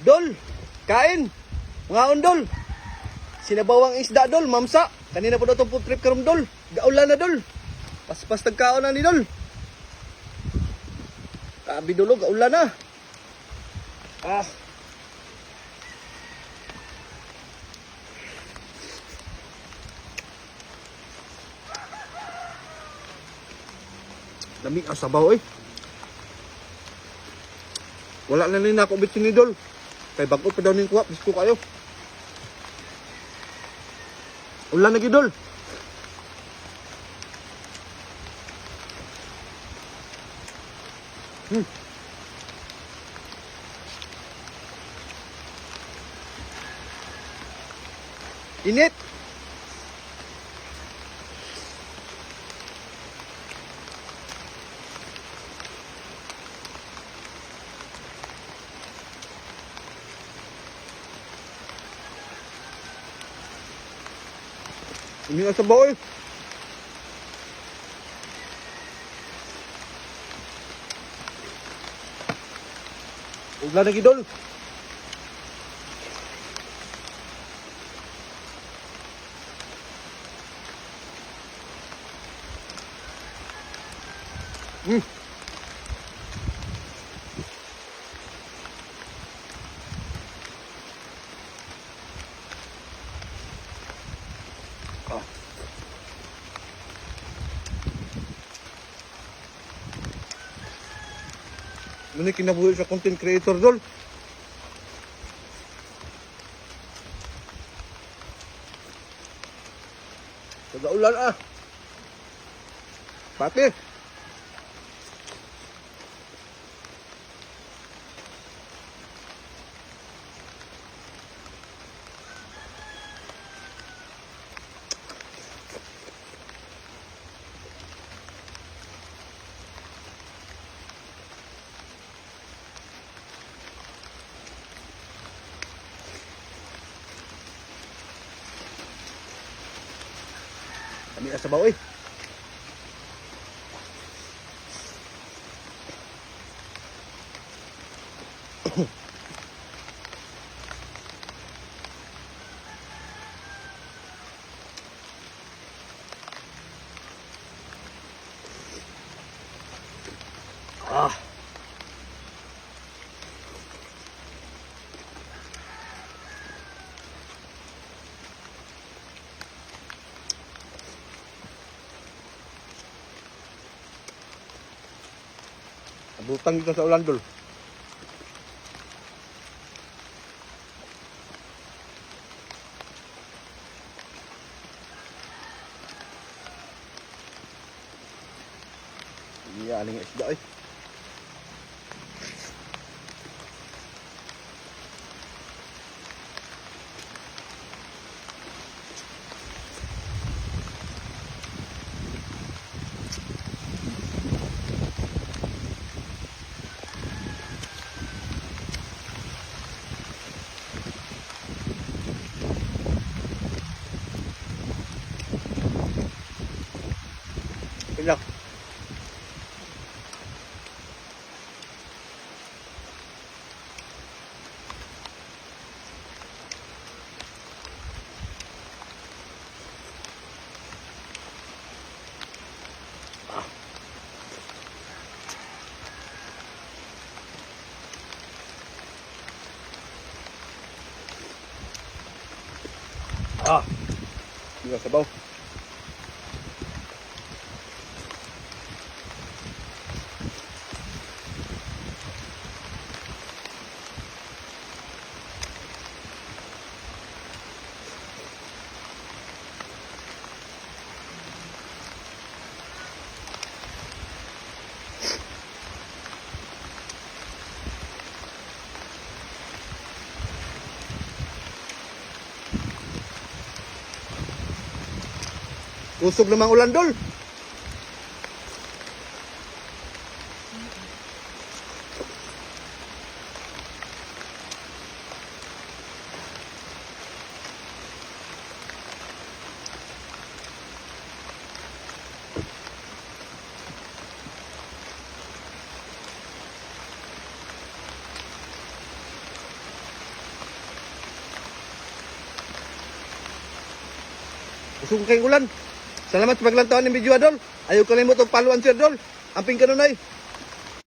Dol, kain. Mga ondol. Sinabawang isda, dol, mamsa. Kanina po daw itong food trip karon, dol. Gaulan na, dol. Paspas tagkaon na ni dol. Kabi dulo, gaulan na. Ah. Lamig ang sabaw eh. Wala na rin ako bitsin ni Dol. Kay bago pa daw ning kuha, bisko kayo. Ulan na gid, Dol. Init. Init ang sabaw eh. Ulan na gid, Dol. Ah. Muna kinabuhi sa content creator, dol. Sa ulan ah. Pati. Kami na sabaw eh. Ah. Abutan kita sa ulan, dol. Iya, aling isda eh. Pila. Ah. Di ba sabaw? Kusog namang ulan, dol. Usog kayong ulan. Salamat sa paglantaw ng video, dol. Ayaw kalimot og follow and share, dol. Amping kanunay.